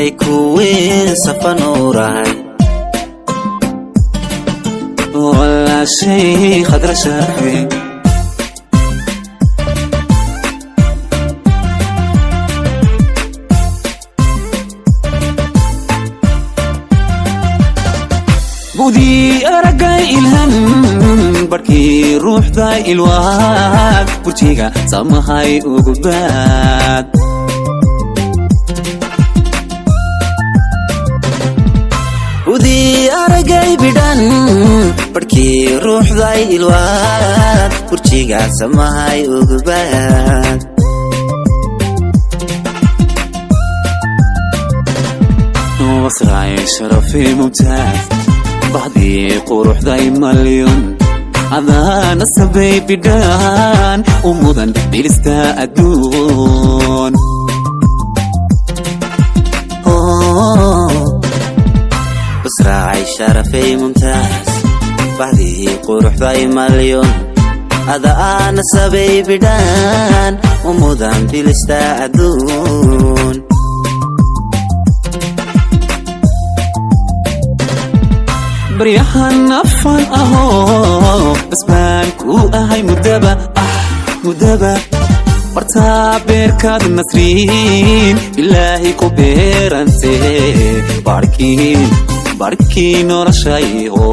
Ay kuwiin safanuurahay. Walaashay Khadra sharafe. Budii aragay ilhan, barkii ruuxda ilwaad, burjiga samahay ugubaad. Budii aragay bidhan, barhkii ruuxday ilwaad, burjiga samahay ugubaad. Wasraay sharafi mumtaaz, bahdii quruxday malyon, adaana sabay bidhaan u mudan bilista adduun. Basraacay sharafay mumtaaz, bahdii quruxday malyon, adaana sabay bidhaan u mudan bilista adduun. Baryahan afan ahoo, basbaan ku ahay mudaba, mudaba bartaa beerkaad nasriin, bilaahi ku beerante, barhkii barhkii noloshayho.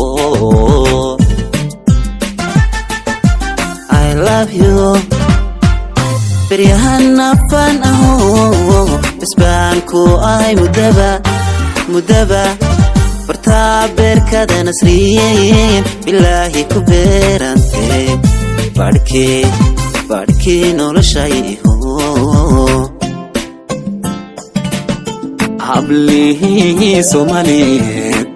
I love you. Beryahan afan aho, basbaan ku ahay mudaba, mudaba bartaa beerkada nasriin, bilaahi ku beerante, barhkii barhkii noloshayho. Hablihii Soomaaliyeed.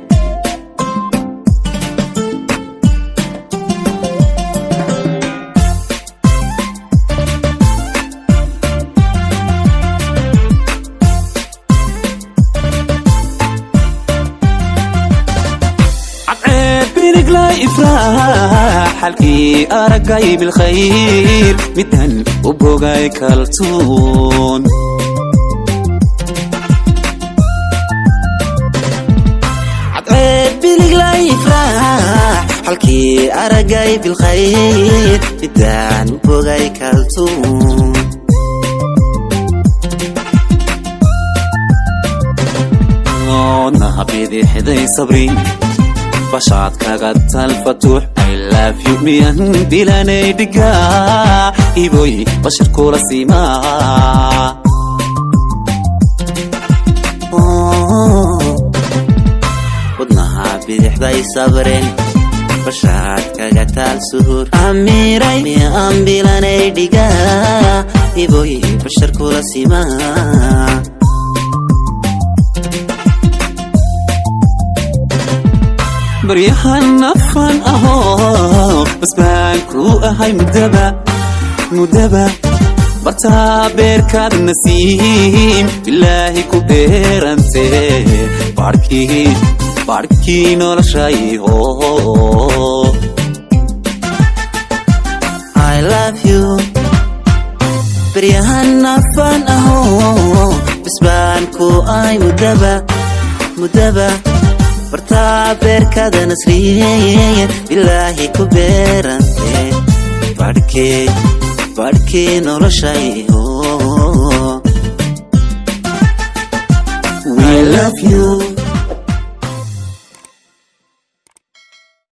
Cadceed biniglay ifraax, xalkii aragay bilkhayr, midan u bogay kaltuun. Cadceed biliglay ifraax, halkii aragay bilkhayr, midaan u bogay kaltuun. Oodnaha bidixday sabrin, bashaad kaga talfatuux. I love you, miyan bilanay dhigaa, iboy bashar kula simaa. Wadnaha bidixday sabrin, bashaad kaga taal suhur, amiray miyaan bilanay dhigaa, iboy bashar kula simaa. Baryahan afan ahoo, basbaan ku ahay mudaba, mudaba bartaa beerkaad nasiim, bilaahi ku beerante, barhkii barhkii noloshayho. I love you. Beryahan afan aho, bisbaan ku ahay mudaba, mudaba bartaa beerkada nasriin, bilaahi ku beerante, barhkee barhkii noloshayho. We love you.